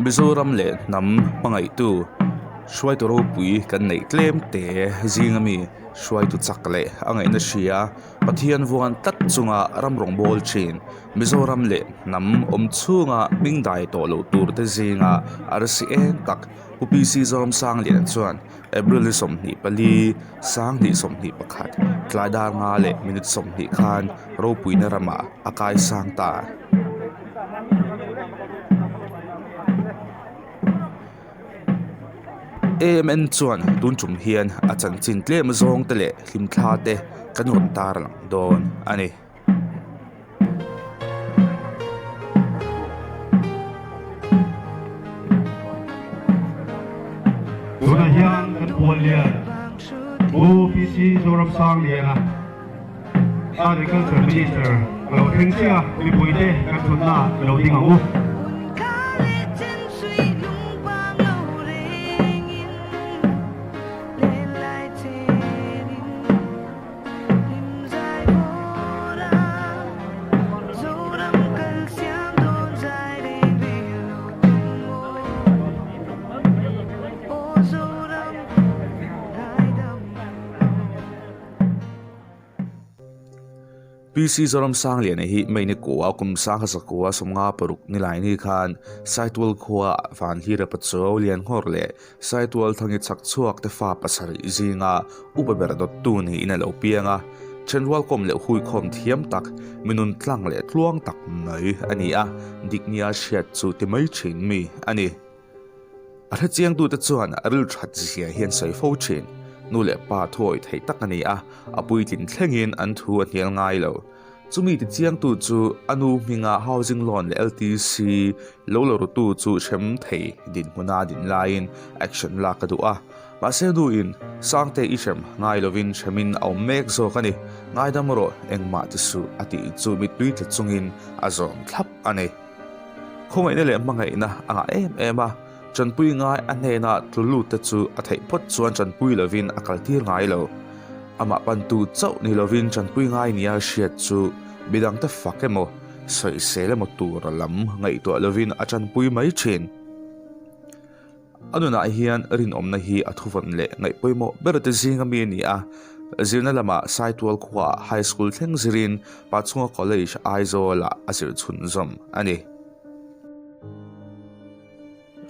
Mizoram leh hnam hmangaihtu hruaitu ropui kan neih tlem te zinga mi hruaitu chak leh a ngaihna hria Pathian vuan tlat chunga ram rawngbâwl ṭhin Mizoram leh hnam awm chhunga hming dai tawh loh tur te zinga arsi eng tak Pu PC Zoramsangliana chuan April ni 24, 2021 tlai dar nga leh minute 20 khan ropuina ramah a kaisang ta. AMN chuan tun tum hian a chanchin tlem zawng te leh hlimthla te kan rawn tarlang dawn a ni. Tunah hian kan puan lian Pu PC Zoramsangliana Agriculture Minister a lo thleng chiah a, mipuite kan thutna i lo ding ang u. PC Zoramsangliana hi May ni kua kum sangha zakua 56 nilaini khan Saitual khua Vanhlira Pachuau Lianghawr leh Saitual Thangi chhak chhuak te fa pasarih zinga upa ber dawttu niin a lo piang a, thenrual kawm leh huikhawm thiam tak, mi nun tlang leh tluang tak mai a ni a, dik nia hriat chu ti mai thin mi a ni. A hrechiangtute chuan a ril that zia hi an sawi fo thin. Nu leh pa thuawih theih tak a ni a, a puitlin thlengin an thu a hnial ngai lo. Chumi tichiangtu chu a nu hminga Housing Loan leh LTC lo la rutu chu hrem thei dinhmuna din laiin action lak a duh a. Mahse nuin Sangte i hrem ngai lovin hremin a awm mek zawk a ni. Ngaidam rawh engmah ti suh a tih chu mittui tla chungin a zawm thlap a ni. Khawngaihna leh hmangaihna a ngah em em a, tanpui ngai a hnena tlu lut te chu a theih phawt chuan tanpui lovin a kaltir ngai lo. Amah pantu chauh ni lovin tanpui ngai nia hriat chu midangte fak emaw, sawisel emaw tur lam ngaihtuah lovin a tanpui mai thin. A nunah hian rinawmna hi a thuvawn leh ngaih pawimawh ber te zinga mi a ni a, zirna lamah Saitual khuaah High School thleng zirin Pachhunga College Aizawlah a zir chhunzawm a ni.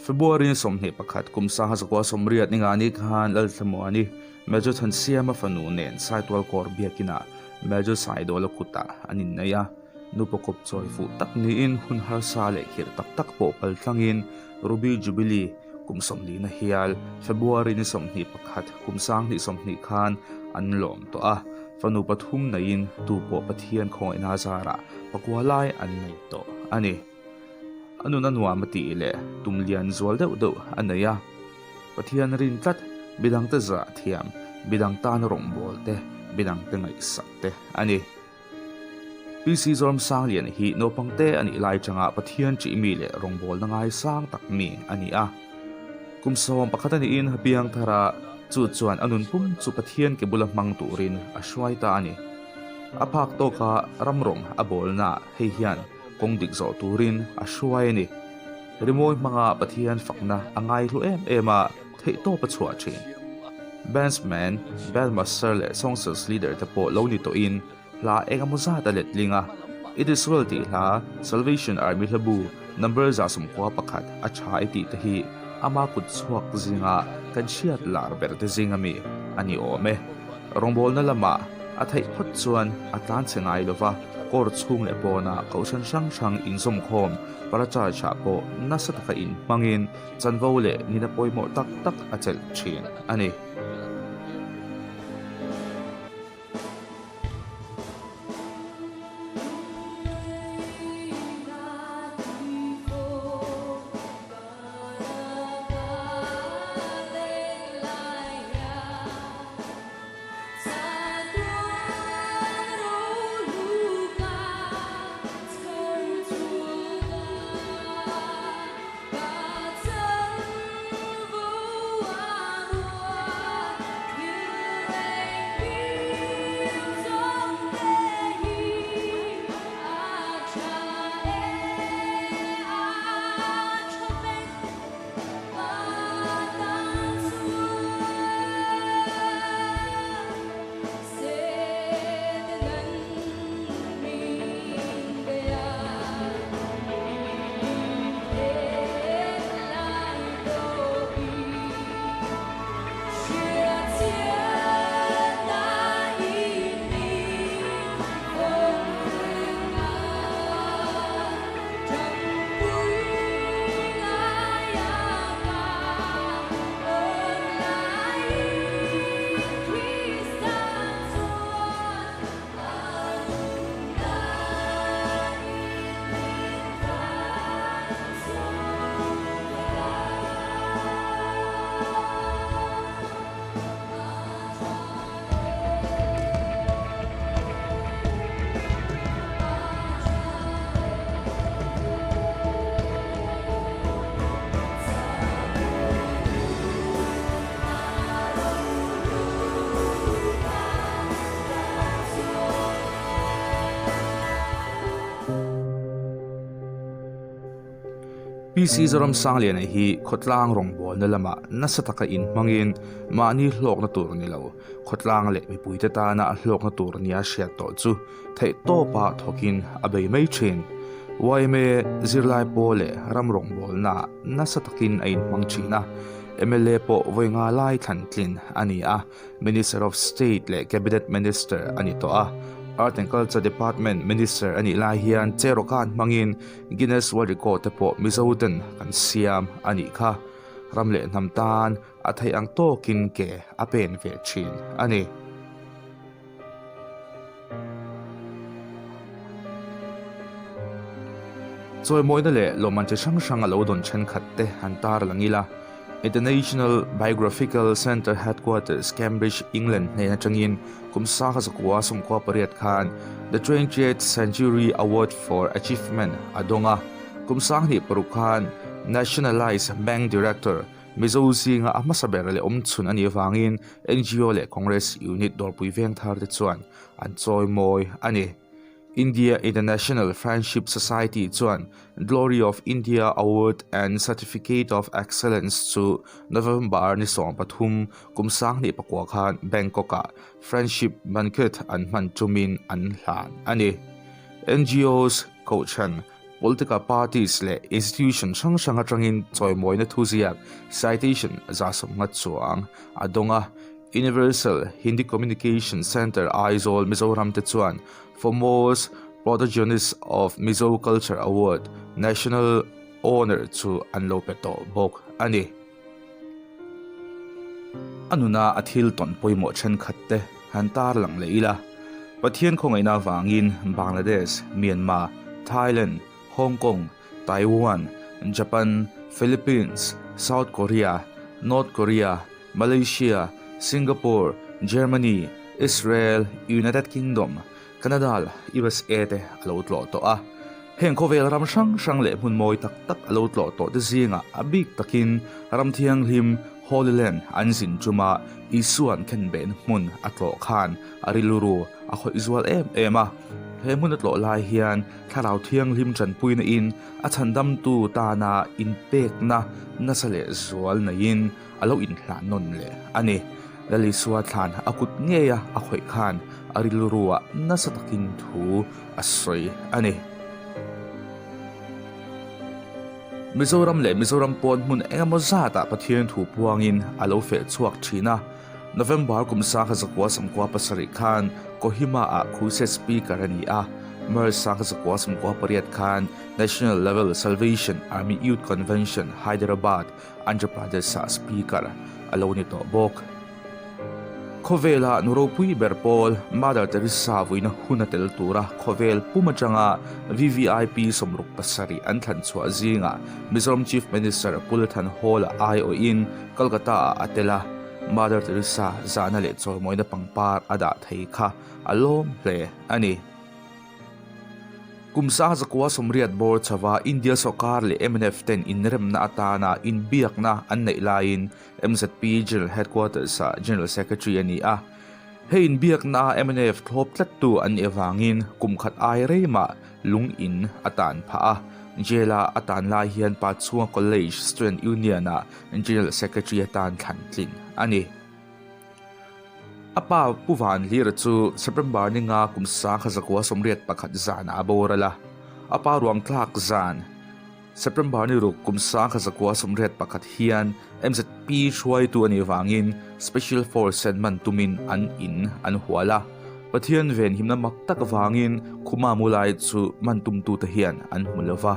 February ni 21 kum 1980 ni ngani khan Lalthlamuani Major Thansiama fanu nen Saitual Kawr biakinah Major Saidawla kutah an innei a, nupa kawp chawi fuh tak niin hun harsa leh khirh tak tak pawh paltlangin Ruby Jubilee kum 40 na hial February ni 21 kum 2020 khan an lawm tawh a, fanu pathum neiin tupawh Pathian khawngaihna zarah pakua lai an nei tawh a ni. A nun a nuam a tih leh tum lian zual deuh deuh a nei a, Pathian rin tlat, midangte zah thiam, midang tan rawngbâwl te, midangte ngaihsak te a ni. PC Zoramsangliana hi naupang te a nih lai changa Pathian ṭih mi leh rawngbâwlna ngaisang tak mi a ni a. Kum 11 a niin piang thar a, chu chuan a nun pum chu Pathian ke bula hmang turin a hruai ta a ni. A phak tawka ram rawng a bâwlnaah hei hian Kawng dik zawh turin a hruai a ni. Rimawi hmanga Pathian fakna a ngaihlu em em a, theihtawp a chhuah thin. Bandsman, bandmaster leh songsters leader te pawh lo ni tawhin hla eng emaw zat a letling a. It is well tih hla, Salvation Army hlabu number 111 a tha i tih te hi ama kut chhuak zinga kan hriat lar ber te zinga mi a ni awm e. Rawngbawlna lamah a theih phawt chuan a tlan chhe ngai lova, Court chhung leh pawnah kohhran hrang hrang inzawmkhawm Para-Church ah pawh nasa taka inhmangin chanvo leh nina pawimawh tak tak a chelh thin a ni. PC Zoramsangliana hi khawtlang rawngbawlna lamah nasa taka inhmangin mahni hlawkna tur ni lo, khawtlang leh mipuite tana hlawkna tur nia hriat tawh chu theihtawpa thawkin a bei mai thin. Yma zirlai pawl leh ram rawngbawlnaah nasa takin a inhmang thin a, mla pawh vawi nga lai thlan tlin a ni a. Minister of State leh Cabinet Minister a ni tawh a. Art and Culture Department Minister a nih lai hian Cherokan hmangin Guinness World Record te pawh Mizo ten kan siam a nih kha. Ram leh hnam tan a theih ang tawkin ke a pen ve thin a ni. Chawimawina leh lawmman chi hrang hrang a lo dawn thenkhat te han tar lang ila, International Biographical Centre Headquarters, Cambridge, England hnen atangin kum sangha zakua 18 khan The Twentieth Century Award for Achievement a dawng a, kum 26 khan Nationalised Bank Director, Mizo zinga a hmasa ber leh awmchhun a nih avangin NGO leh Congress unit dawrpui veng thar te chuan an chawimawi a ni. India International Friendship Society chuan Glory of India Award and Certificate of Excellence chu November ni 13 kum 2009 khan Bangkok-ah Friendship Banquet an hman tumin an hlan a ni. NGOs, Kohhran, Political parties leh institution hrang hrang atangin chawimawina thuziak, citation, 150 chuang a dawng a. Universal Hindi Communication Centre Aizawl, Mizoram te chuan Foremost Protagonist of Mizo Culture Award, National Honour chu an lo pe tawh bawk a ni. A nuna a thil tawn pawimawh thenkhat te han tar lang leh ila, Pathian khawngaihna avangin Bangladesh, Myanmar, Thailand, Hong Kong, Taiwan, Japan, Philippines, South Korea, North Korea, Malaysia, Singapore, Germany, Israel, United Kingdom, Canada, USA te a lo tlawh tawh a. Heng khawvel ram hrang hrang leh hmun mawi tak tak a lo tlawh tawh te zingah a bik takin ram thianghlim, Holy Land, an zin chuma Isua'n khenbehna hmun a tlawh khan a rilru a khawih zual em em a. He hmun a tlawh lai hian thlarau thianghlim tanpuina in a chhandamtu tana inpekna nasa leh zual neiin a lo inhlah nawn leh a ni. Lal Isua thlan a kut ngeia a khawih khan a rilruah nasa takin thu a sawi a ni. Mizoram leh Mizoram pawn hmun engemaw zatah Pathian thu puangin a lo feh chhuak thin a. November kum 1997 khan Kohima-ah Crusade Speaker a ni a, March 1998 khan National Level Salvation Army Youth Convention, Hyderabad, Andhra Pradesh-ah Speaker a lo ni tawh bawk. Khawvela nu ropui ber pawl Mother Teresa vuina hun a tel tura khawvel pum atanga VVIP 67 an thlan chhuah zingah Mizoram Chief Minister Pu Lathan Hall-a aiawhin Kolkata-ah a tel a, Mother Teresa zahna leh chawimawina pangpar a dah thei kha a lawm hle a ni. Kum 1980 bawr chhova India sawrkar leh mnf ten inremna atana inbiakna an neih laiin MZP General Headquarters-ah General Secretary a ni a. Hei inbiakna a mnf thlawp tlattu an nih avangin kum khat ai reimah lung in a tan phah a. Jail-a a tan lai hian Pachhunga College Student Union-ah General Secretary atan thlan tlin a ni. A pa Pu Vanhlira chu September ni nga kum 1981 zanah a boral a, a pa ruang tlak zan September ni ruk kum 1981 hian MZP hruaitu a nih vangin Special Force ten man tumin an in an hual a, Pathian venhimna mak tak avangin Khuma Mulai chu man tumtute hian an hmu lo va,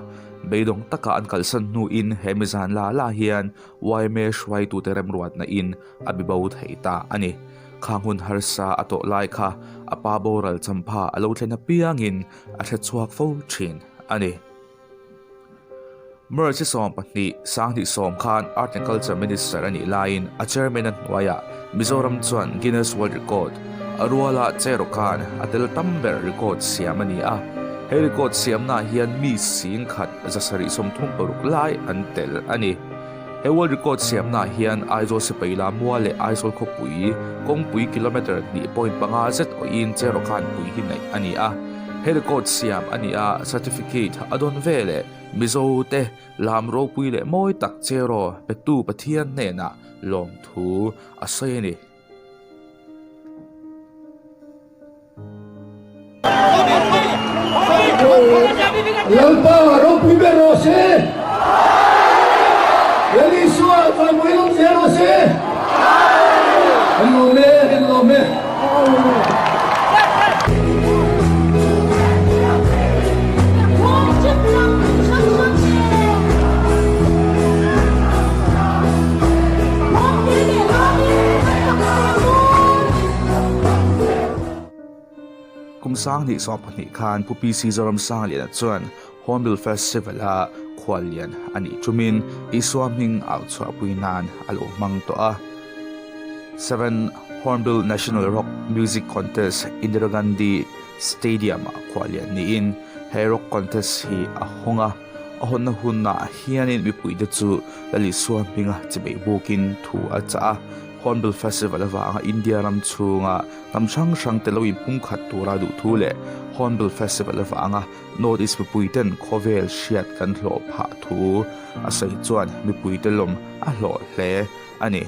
beidawng taka an kalsan hnuin he mi zan la la hian yma hruaitute remruatna in a bi bo thei ta a ni. Khang hun harsa a tawh lai kha a pa boral champha a lo thlen apiangin a hre chhuak fo thin a ni. March 12, 2010 khan Art and Culture Minister a nih laiin a chairman a hnuaiah Mizoram chuan Guinness World Record a ruala Cheraw khan a tel tam ber record siam a ni a. He record siamnaah hian mi singkhat 736 lai an tel a ni. He World Record siamnaah hian Aizawl Sipai Lamua leh Aizawl khawpui kawngpui kilometre hnih point panga zet awhin Cheraw khan pui hi neih a ni a. He record siam a ni a, certificate a dawn veleh Mizote lam ropui leh mawi tak cheraw petu Pathian hnenah lawmthu a sawi a ni. Lalpa ropui ber rawh se! Lal Isua chawimawi lawm zel rawh se! Kan lawm e, kan lawm e. Kum 2022 khan Pu PC Zoramsangliana chuan Hornbill Festival-a khuallian a nih ṭumin Isua hming au chhuahpui nan a lo hmang tawh a. Seven Hornbill National Rock Music Contest Indira Gandhi Stadium-ah khuallian niin he rock contest hi a hawng a. A hawnna hunah hianin mipuite chu Lal Isua hminga chibei bukin thu a chah a. Hornbill Festival avanga India ram chhunga hnam hrang hrang te lo inpumkhat tura duh thu leh Hornbill Festival avanga North East mipuiten khawvel hriat kan hlawh phah thu a sawi chuan mipuite lawm a hlawh hle a ni.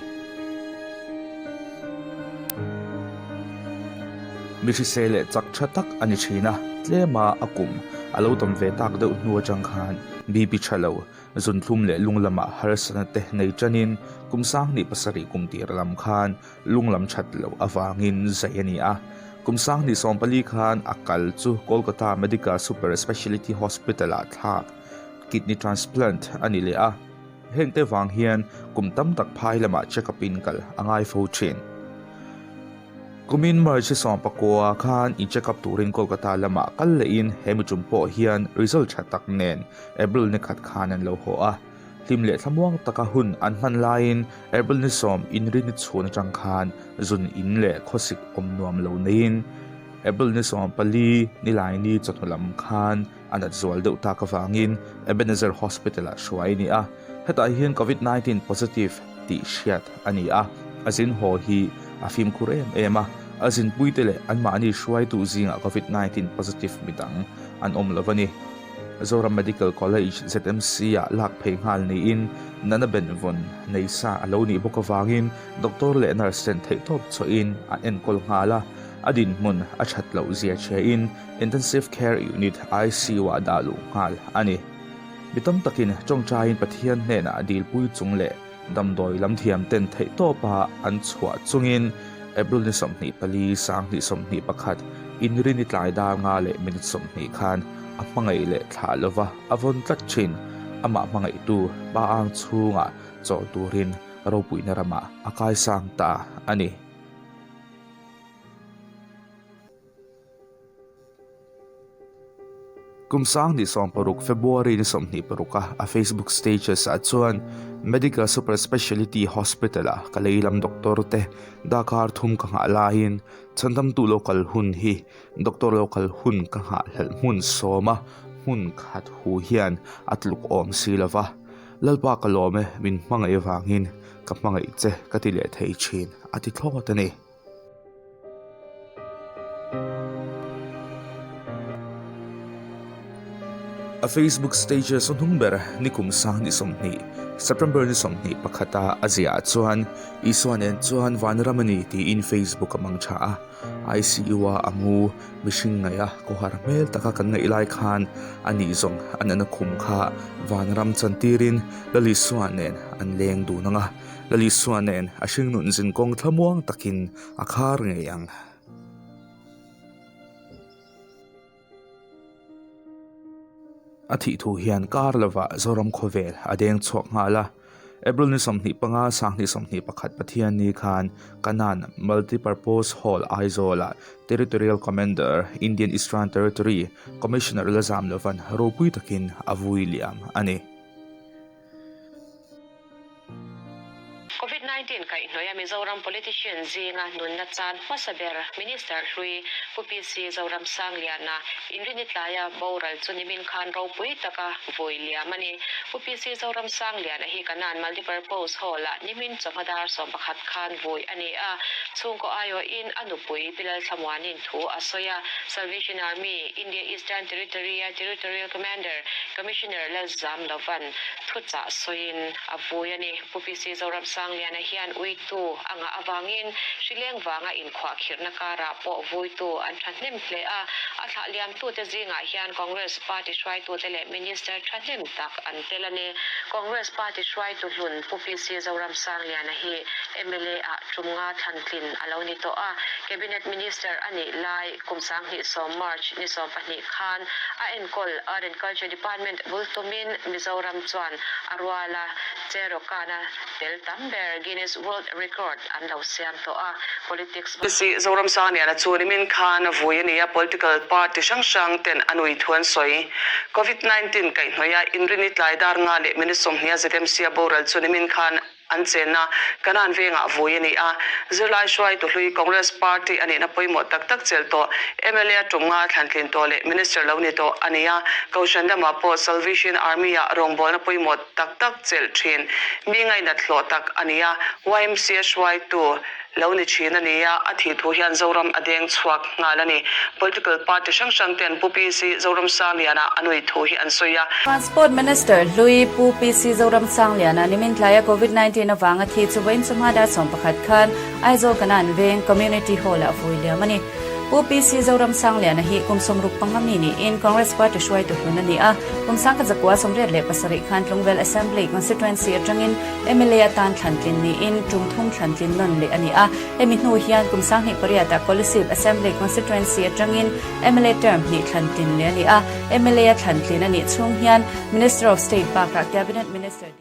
Mi hrisel leh chak tha tak a ni thin a, tlema a kum a lo tam ve tak deuh hnu atang khan BP tha lo Zunthlum leh lung lamah harsatna te nei tanin kum sanghnih pasarih kum tir lam khan lung lam that loh avangin zai a ni a. Kum sanghnih 14 khan a kal chu Kolkata Medical Super Speciality Hospital-ah thlak, kidney transplant, a ni leh a. Hengte vang hian kum tam tak phai lamah check-up in kal a ngai fo thin. Kumin March 19 khan in check up turin Kolkata lamah kal lehin he mi tum pawh hian result tha tak nen April ni khat khan an lo haw a. Hlim leh thlamuang taka hun an hman laiin April ni sawm inrini chhun atang khan zun in leh khawsik awm nuam lo neiin April ni 14 nilaini chawhnu lam khan a nat zual deuh tak avangin Ebenezer Hospital-ah hruai a ni a. Hetah hian Covid 19 positive tih hriat a ni a, a zin haw hi a fimkhur em em a, a zinpuite leh anmahni hruaitu zingah Covid 19 positive midang an awm lo a ni. Zoram Medical College, ZMC, ah lak phei nghal niin natna benvawn nei sa a lo nih bawk avangin doctor leh nurse ten theihtawp chhuahin an enkawl nghal a, a dinhmun a that loh zia chhein Intensive Care Unit, ICU, ah dah luh nghal a ni. Mi tam takin tawngtaiin Pathian hnenah dilpui chung leh damdawi lam thiam ten theihtawpa an chhuah chungin April ni 24, 2021 inrini tlai dar nga leh minute 20 khan a hmangaih leh thlah lova a vawn tlat thin. Amah hmangaihtu pa ang chhungah chawl turin ropuina ramah a kaisang ta a ni. Kum 2016 February ni 26 a a Facebook status ah chuan Medical Super Speciality Hospital ah ka lei lam doctor te dakar thum ka nghah laiin chhandamtu lo kal hun hi doctor lo kal hun ka nghah hlelh hmun sawma hmun khat hu hian a tluk awm si lova Lalpa ka lawm e min hmangaih avangin ka hmangaih che ka ti leh thei thin a ti thlawt a ni. A Facebook status a hnung ber nikum sang ni 20, September ni 21 a a ziah ah chuan Isua nen chuan vanram a ni tiin Facebook a mang tha a. ICU a a mu mihring ngaih a khawhar hmel taka kan ngaih lai khan a nih zawng a nana khum kha vanram chantirin Lal Isua nen an leng dun ang a. Lal Isua nen a hringnun zinkawng thlamuang takin a khar ngei ang. A thih thu hian kar lovah Zoram khawvel a deng chhuak nghal a. April ni 25, 2021 Pathianni khan Kanan Multipurpose Hall Aizawlah Territorial Commander, Indian Eastern Territory, Commissioner Lazam Lovan ropui takin a vui liam a ni. Covid 19. kaihhnawih a Mizoram politician zinga nunna chan hmasa ber Minister hlui Pu PC Zoramsangliana inrini tlaia boral chu nimin khan ropui taka vui liam a ni. Pu PC Zoramsangliana hi Kanan Multipurpose Hall-ah nimin chawhma dar 11 khan vui a ni a, chhungkaw aiawhin a nupui Pi Lalthlamuanin thu a sawi a, Salvation Army, India Eastern Territory-a Territorial Commander, Commissioner Lalzamlovan thuchah sawiin a vui a ni. Pu PC Zoramsangliana hian uitu a ngah avangin hrileng vanga inkhuahkhirhna karah pawh vuitu an thahnem hle a, a thlah liamtute zingah hian Congress party hruaitute leh Minister thahnem tak an tel a ni. Congress party hruaitu hlun Pu PC Zoramsangliana hi mla ah tum nga thlantlin a lo ni tawh a, Cabinet Minister a nih lai kum 2010 March ni 12 khan a enkawl Art and Culture Department bul tumin Mizoram chuan a ruala Cherokana tel tam ber Guinness World Record an lo siam tawh a, politics. Si Zoramsangliana chu nimin khan a vui a ni a, political party hrang hrang ten a nui thu an sawi. Covid 19 kaihhnawih a inrini tlai dar nga leh minute 20 a ZMC a boral chu nimin khan an chenna Kanan vengah vui a ni a. Zirlai hruaitu hlui Congress party a nihna pawimawh tak tak chelh tawh mla a tum nga thlantlin tawh leh minister lo ni tawh a ni a. Kohhran lamah pawh Salvation Army-ah rawngbawlna pawimawh tak tak chelh thin mi ngainat hlawh tak a ni a. YMCA hruaitu lo ni thin a ni a, a thih thu hian Zoram a deng chhuak nghal a ni. Political party hrang hrang ten Pu PC Zoramsangliana a nui thu hi an sawi a. Transport Minister hlui Pu PC Zoramsangliana nimin tlaia Covid 19 avanga thi chu vawiin chawhma dar 11 khan Aizawl Kanan Veng Community Hall-ah vui liam a ni. Pu PC Zoramsangliana hi kum 65 mi niin Congress Party hruaitu hlun a ni a, kum 1987 khan Tlungvel Assembly Constituency atangin mla atan thlantlin niin tum thum thlantlin nawn leh a ni a. Hemi hnu hian kum 2008 ah Kolasib Assembly Constituency atangin mla term hnih thlantlin leh a ni a. Mla a thlantlin a nih chhung hian Minister of State bakah Cabinet Minister.